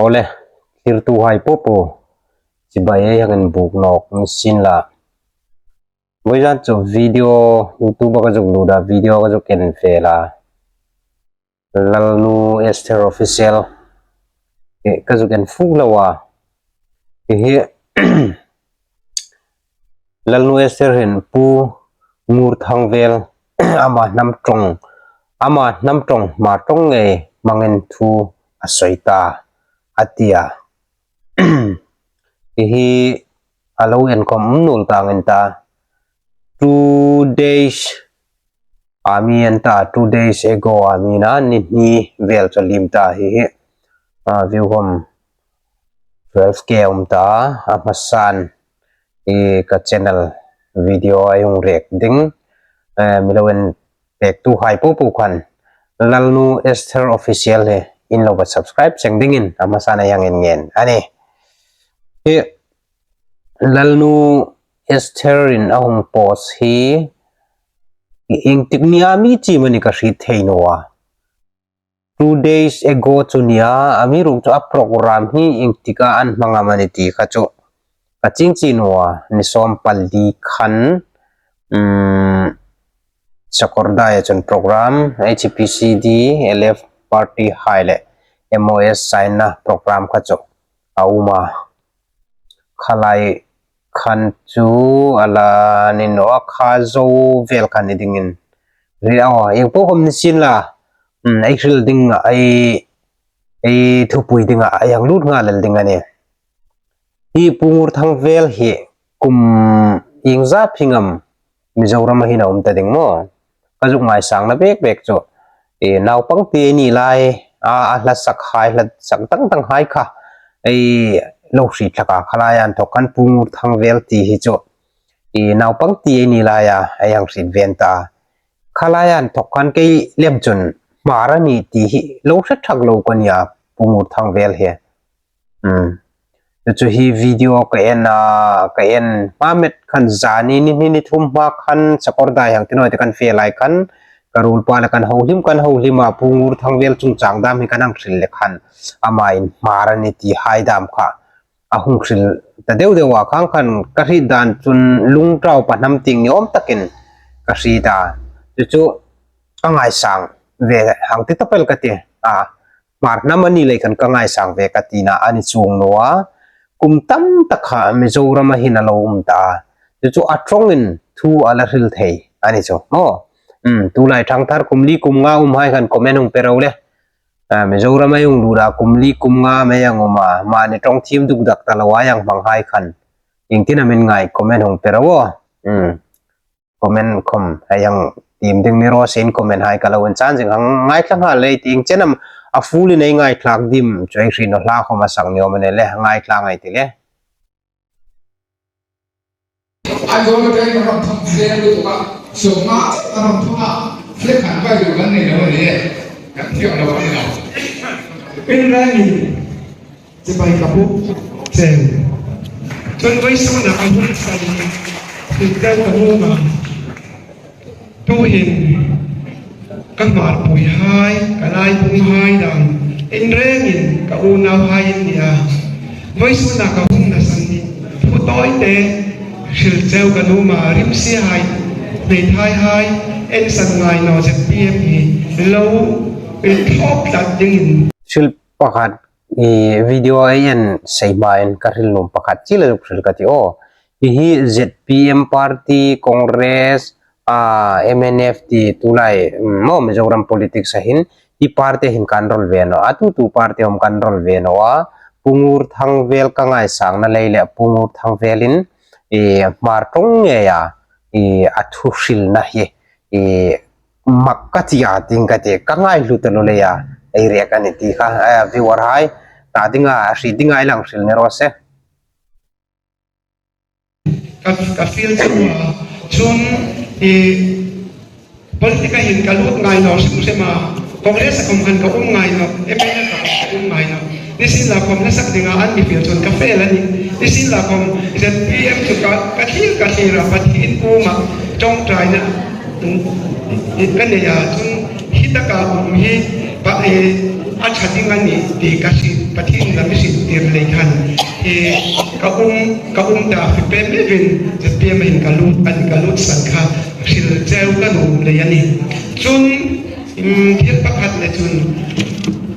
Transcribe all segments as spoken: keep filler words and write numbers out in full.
Awle, thlirtuhai popo, chibai ei hang inbuk nawk ni sien la. Vawizan chu video YouTube-a ka zuk lut a, video ka zuk en ve la. Lalnu Esther Official, eh, ka zuk en fuk lo a. Hi hi, Lalnu Esther hin Pu Ngur Thangvel ama hnam ṭawng, ama hnam ṭawng Hmar ṭawng ngei hmangin thu a sawi ta, a ti a. Hi hi a lo en khawm um nuol ta ngei ta. Two days a mi en ta, two days ago a mi na, ni hni vel chu a lim ta hi hi. A, view khawm twelve K a um ta, a hmasan hi ka channel video ei hung rek ding. Eh, mi lo en pektuhai popo khan Lalnu Esther Official hi in lo va subscribe seng dingin a hmasan ei hang en ngen a nih. Hi Lalnu Esther-in a hung post hi iengtik nia mi chim a ni ka hriet thei naw a. Two days ago chu nia, amiruokchu a program hi iengtika an hmang am a ni ti kha chu ka chieng chie naw a, ni sawm pali khan, um, Sakawrdai-a chun program, H P C D, L F party hai le M O S sign-na program kha chu a um a. Kha lai khan chu a la ni naw a, kha zo vel khan ni dingin ri a, ieng po khawm ni sien la, um, ei hril ding a, ei, ei thupui ding a, ei hang lut nghal el ding a nih. Hi Pu Ngur Thangvel hi kum ieng zat phing am Mizorama hin a um ta ding maw? Ka zuk ngaisangna bek bek chu, e, naupang ti ei ni lai a, a hla sak hai, hla sak dang dang hai kha ei lo hriet hlak a, kha laia inthawk khan Pu Ngur Thangvel ti hi chu, e, naupang ti ei ni lai a, ei hang hriet ve ta. Kha laia inthawk khan kei lem chun Hmar a ni ti hi lo hre thak lo ka nia, Pu Ngur Thangvel hi. Hmm. Chu chu hi video ka en a, ka en hma met khan zani ni hni ni thum hma khan Sakawrdai hang ti naw ti kan fe lai khan ka ruolpa le kan hohlim, kan hohlim a, Pu Ngur Thangvel chungchang dam hi kan hang hril le khan ama in Hmar a ni ti hai dam kha a hung hril ta deu deu a, khang khan ka hriet dan chun lungtau pa hnam tieng ni awm takin ka hriet a. Chu chu ka ngaisang ve hang ti ta pel ka ti a. Hmar hnam a ni lei khan ka ngaisang ve ka tina a ni chuong naw a. Kum tam tak kha Mizorama hin a lo um ta a. Chu chu a ṭawngin thu a la hril thei a ni chu maw? Hmm, tulai thangthar kum li kum nga um hai khan comment hung pe ro le. A, Mizorama ei hung lut a, kum li kum nga am ei hang um a, mani ṭawng thiem duk dak ta lo a ei hang hmang hai khan ieng tin am in ngai comment hung pe ro aw. Hmm. Comment khawm ei hang tiem ding ni raw se, comment hai ka lo en chan zing hang, ngaithla nghal lei ti ieng chen am a full-in ei ngaithlak dim chu ei hriet naw, hla khawm a sak ni awm a ni le, ngaithla ngai ti le. A dawr aṭanga ram thawk zel lutuk a, sawma a ram thawk a, flag han bai lo kan nei lo a ni e. Kan thiam lo a ni lo. In rangin, chibai ka buk cheu. Chun vawisuna ka hun san, thil deu ka nuom a. Tuhin ka Hmarpuihai, ka Laiphunghai dam, in rengin ka unauhai in nia. Vawisuna ka hung nasan hi thu tawite hril cheu ka nuom a, rimsi hai, hmeithai hai, en san ngai naw Z P M hi lo inthawk tlat dingin. Hril pakhat, i, video ei en sei hmain ka hril nuom pakhat chi la zuk hril ka ti aw. Hi hi Z P M party, Congress, a, M N F ti tulai, mm, maw Mizoram politics-a hin, hi party hin kan rol ve naw a, tu tu party hawm kan rol ve naw a, Pu Ngur Thangvel ka ngaisangna lei le Pu Ngur Thangvelin, i, Hmar ṭawng ngeia, i, a thu hrilna hi, i, mak ka ti a, ting ka ti, ka ngaihlut a lo lei a, ei rek a ni ti kha, a, viewer hai, ta dinga, hriet dinga ei hang hril ni raw se. Ka, ka feel chu a, chun, i, politics-a hin ka lut ngai naw hrim hrim a, Congress-a khawm khan ka um ngai naw, M N F-a khawm ka um ngai naw. Nisienlakhawm hla sak dinga an mi fiel chun ka fel a nih. Nisienlakhawm Z P M chu ka, ka thlir, ka thlir a, Pathien kuoma ṭawngṭaina, mm, ka nei a, chun hi taka um hi, Pa, eh, a ṭha ding a nih ti ka hriet, Pathien la mi hriettir lei khan, eh, ka um, ka um ta fie pei mei vin, ZPM hin ka lut, an ka lut san kha, hril cheu ka nuom lei a nih. Chun, mm, thil pakhat le chun,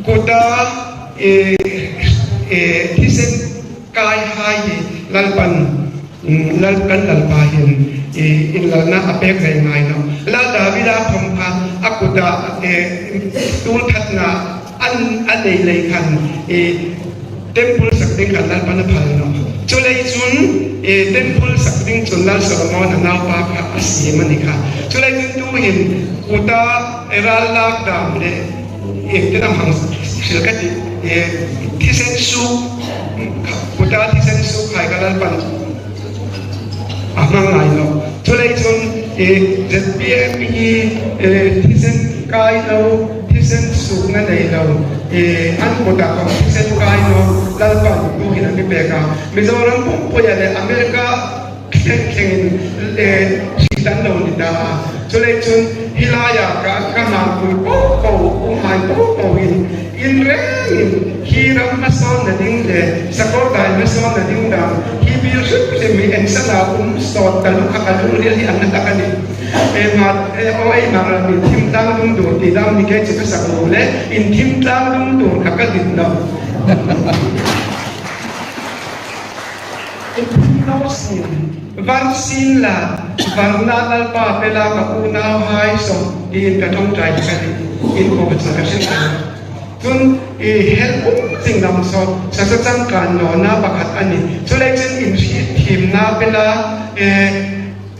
kuta, eh, eh, thisen kaihai hi Lalpan, mm, Lal, kan Lalpa hin, eh, inlalna a pek ngai ngai nawh. Lal Davida khom kha a kuta, eh, tul thatna an, a nei lei khan, eh, temple sak ding khan Lalpan a phal nawh. Chuleiin chun, eh, temple sak ding chun Lal Solomon a naupa kha a siem a ni kha. Chuleiin chun tuhin kuta, eh, ral lak dam le, eh, tin am hang hril ka tih, eh, thisen suk, kuta thisen sukhai kha Lalpan a hmang ngai nawh. Chuleiin chun, eh, ZPM hi, eh, thisen kai lo, thisen sukna nei lo, eh, an kuta khom thisen kai lo, Lalpan tuhin a mi pek a. Mizoram pumpuia le America thleng thlengin, eh, hriet an lo ni ta a. Chuleiin chun hi laia ka, ka hmangpui po po, umhai po po hin, in rengin, hi ram hmasawnna ding le, Sakawrdai hmasawnna ding dam, hi bil hrim hrim hi en sana um sawt ta luk kha ka lungril hi a na tak a nih. Eh, ma, eh, aw, ei ma ram hi thim tlang dungdur ti dam ni kei chu ka sak lo le, in thim tlang dungdur kha ka dit lo. Var sin la, varna Lalpa pela ka unauhai sawm, tiin ka ṭawngṭai ka nih, in ko ka sak ka hre ta. Chun, i hel um ching lam saw, sasa changkan nawna pakhat a nih. Chuleiin chun inhriet thiemna pela, eh,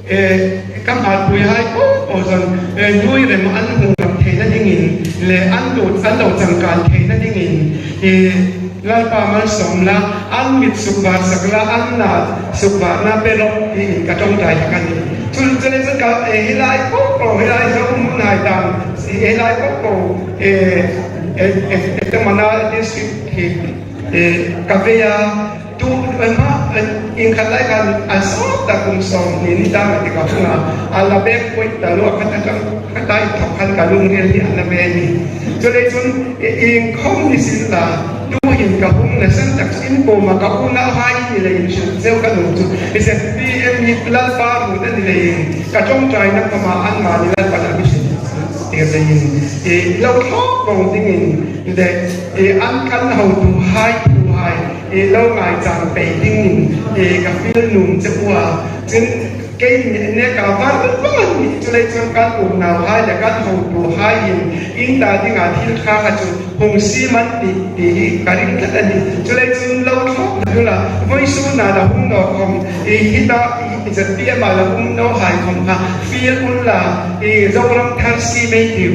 eh, ka hmangpuihai po po chun, eh, nuoi rem an hung ram theina dingin, le an lo, an lo changkan theina dingin, eh, Lalpa malsawm la, an mit sukvar sak la, an na sukvarna pe rawh, tiin ka ṭawngṭai ka nih. Chun, chuleiin chun ka, eh, hi lai po po, hi lai zo um hun hai dam, hi lai po po, eh, eh, eh, eh, Tamana district hi, eh, ka ve a, tu, eh, ma, eh, ieng khat lai khan a sawt ta kum sawmhni ni dam a ti ka hung a, a la bek pui ta lo, a khat a ṭang, khat a inthawk khan ka lungril hi a na ve a nih. Chuleiin chun, i, ieng khom ni sien la, tuhin ka hung nasan tak in kuoma ka unauhai ni leiin hril cheu ka nuom chu, ZPM hi Lalpa ruot a ni leiin ka ṭawngṭaina khoma anmani Lalpan a mi hriettir leiin, i, lo thlawp vawng dingin le, i, an kan hotuhai thuhai, i, lo ngaichang pei dingin, i, ka fiel nuom cheu a. Chun, kei neka var var a nih, chuleiin chun kan unauhai le kan hotuhaiin in ta dinga thil ṭha kha chu hung siem an tih ti hi ka ring tlat a nih. Chuleiin chun lo thlawp ta ula, vawisuna la hung naw khom, i, hi ta, i, ZPM-a la um nawhai khom kha fiel unla, i, Zoram Thar siem ei tiu.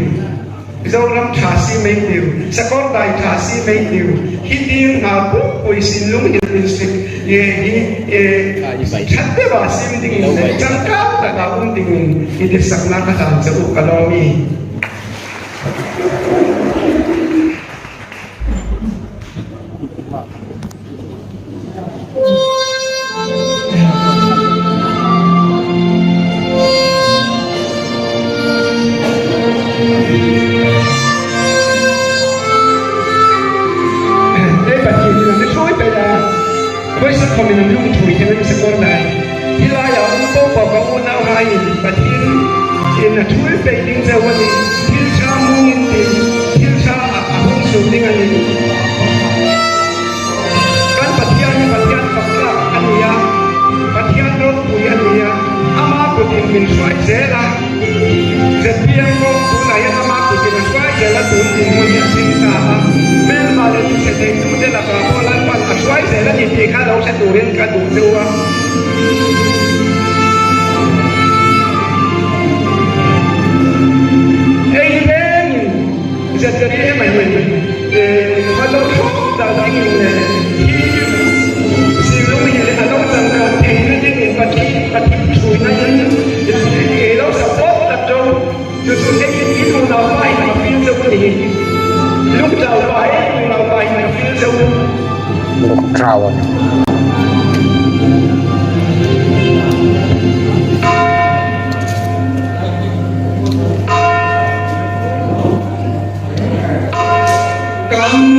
Zoram Ṭha siem ei tiu, Sakawrdai Ṭha siem ei tiu, hi tieng hma pumpui Sinlung Hill District, eh, hi, eh, ṭhat deuva siem dingin, changkang taka um dingin, i tirsakna ka hlan cheu ka lawm ie. Ei Pathien, i ṭhuoi pei a, vawisun khawmin an lungthuoi hi a ni sa kawr lai. Hi laia um po po ka unauhai Pathienin a ṭhuoi pei ding cheu a nih. Thil ṭha hmang in tin, thil ṭha a, a hung suok ding a nih. Kan Pathien hi Pathien pakhat a ni a, Pathien ropui a ni a, ama kutin min hruai zel a. ZPM kawngpui laia ama kutin a hruai zel a, tun dinhmun hi a tling ta a. Hmelma le thil thei tu te laka Lalpan a hruai zel a nih ti kha lo hre turin ka duh cheu a. Ei rengin ZPM a hin, eh, a lo thlawp dal dingin, eh, hi Sinlung hi a lo changkang theina dingin Pathien, Pathien ṭhuoina hin, eh, lo support tak chau. Chu chu ei, ei unaupa hin a fiel cheu a nih. Lungthlaupa, ei unaupa hin a fiel cheu. Lungthlaupa. Amen. Amen.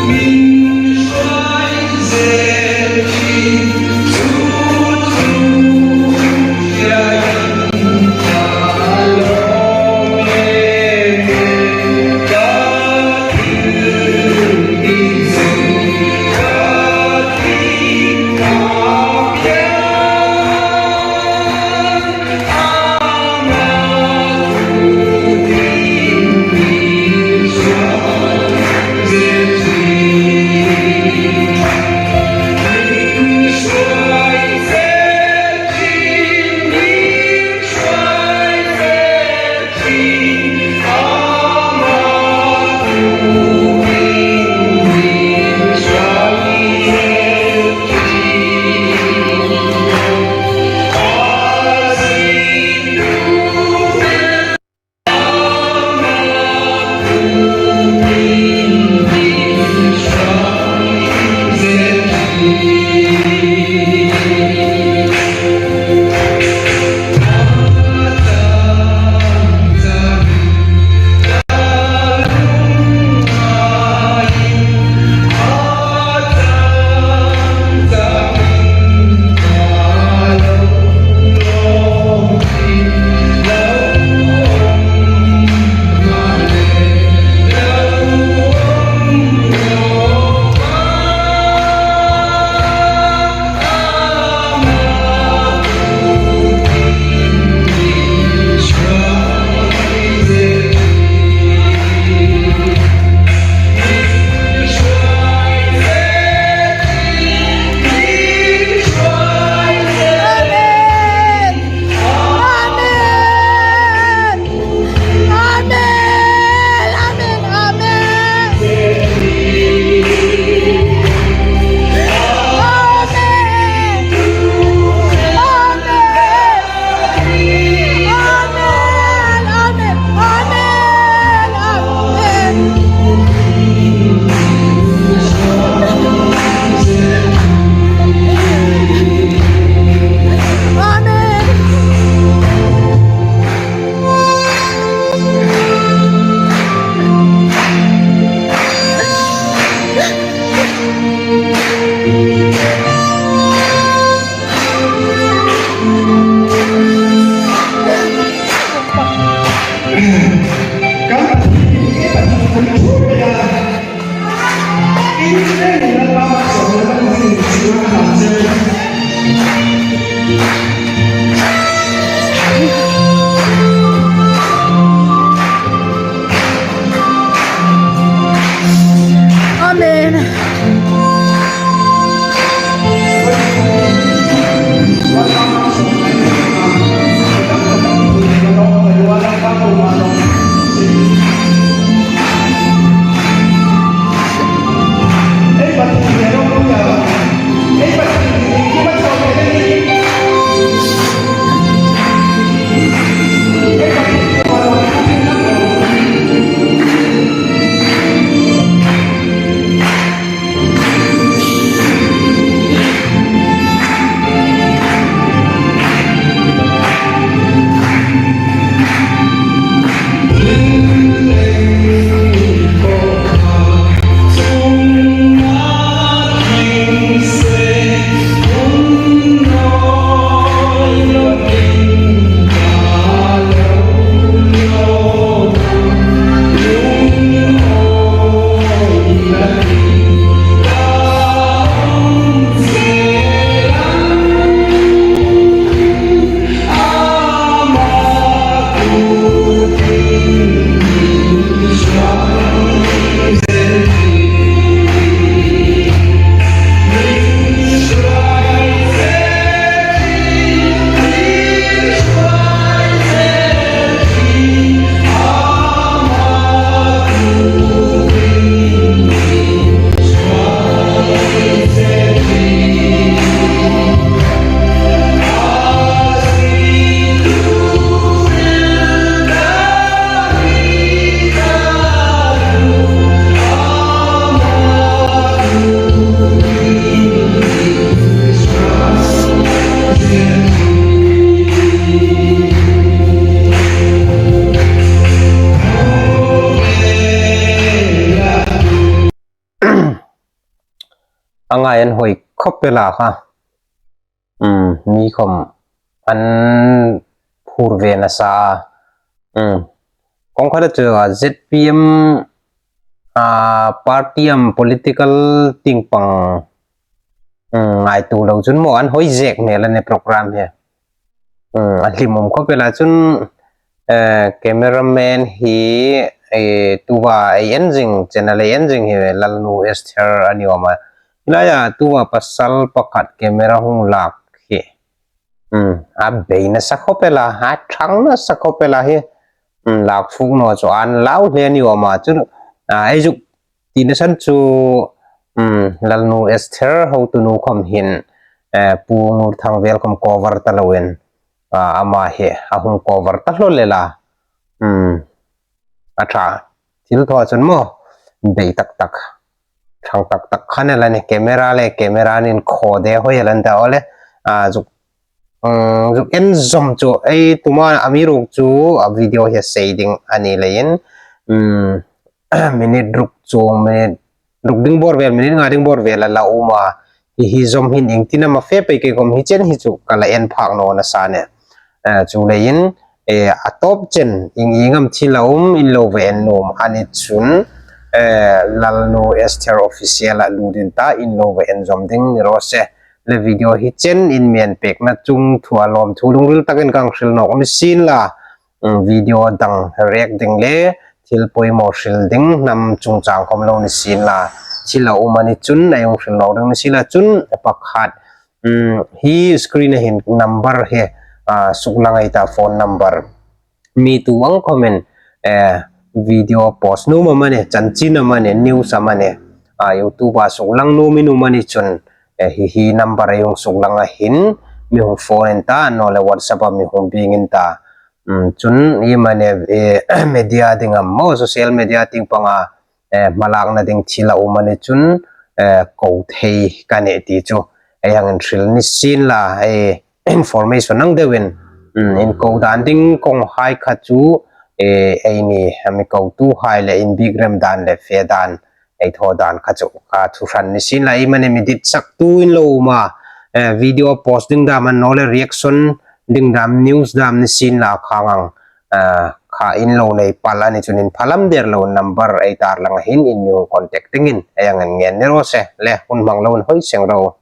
Amen. Amen. Amen. Amen. Amen. Amen. Amen. Amen. Amen. a ngai an hoi khawp el a kha. Hmm, mi khawm an phur ve nasa. Hmm. Kawng khat chu a Z P M, a, party am political tieng pang, hmm, ngaituo lo chun maw an hoi zek hmel a ni program hi. Hmm, a hlim um khawp el a chun, eh, cameraman hi, eh, tuta ei en zing, channel ei en zing hi Lalnu Esther a ni awm a. Hi laia tuta pasal pakhat camera hung lak hi. Hmm, a bei nasa khawp el a, a ṭhang nasa khawp el a hi. Hmm, lak fuk naw chu an lau hle a ni awm a. Chu, a, ei zuk tina san chu, hmm, Lalnu Esther hotunu khawm hin, eh, Pu Ngurthang vel khawm cover ta loin, a, ama hi a hung cover ta hlawl el a. Hmm, a ṭha. Thil thaw chun maw, bei tak tak, ṭhang tak tak khan el a ni, camera le camera an inkhaw de hoi el an ta aw le. A, zuk, mm, zuk en zawm chu ei tuma amiruokchu a video hi a sei ding a ni leiin, mm, minute ruk chuong, minute ruk ding bawr vel, minute nga ding bawr vel a la um a. Hi hi zawm hin iengtin am a fe pei, kei khawm hi chen hi chu ka la en phak naw nasa a nih. Eh, chuleiin, eh, a tawp chen ieng ieng am thil a um in lo va en nuom a ni chun, eh, Lalnu Esther Official-a lut in ta in lo va en zawm ding ni raw se. Le video hi chen in mi en pekna chungthua lawmthu lungril takin ka hang hril nawk ni sien la, mm, video dang react ding le thil poimaw hril ding hnam chungchang khawm lo ni sien la, thil a um a ni chun ei hung hril nawk ding ni sien la. Chun pakhat, mm, hi screen-a hin number hi, a, suklang ei ta, phone number. Mi tu ang khawmin, eh, video post nuom am a ni, chanchin am a ni, news am a ni, a, YouTube-a suklang nuom in um a ni chun, eh, hi hi number ei hung suklang a hin mi hung phone in ta, naw le WhatsApp-a mi hung bieng in ta. Mm, chun iemani, eh, media ding am maw, social media tieng panga, eh, hmalakna ding thil a um a ni chun, eh, ko thei ka nih ti chu ei hang inhril ni sien la, eh, information ang deuin, mm, inko dan ding kawng hai kha chu, eh, eini, a mi kotuhai le inbiek rem dan le fe dan, ei thaw dan kha chu ka thu hran ni sien la, iemani mi ditsaktu in lo um a, eh, video post ding dam a ni naw le reaction ding dam, news dam ni sien la, khang ang, eh, kha in lo nei pal a ni chun inphalam der lo number ei tarlang a hin in mi hung contact dingin ei hang ngen ni raw se le, hun hmang loin hoi seng ro.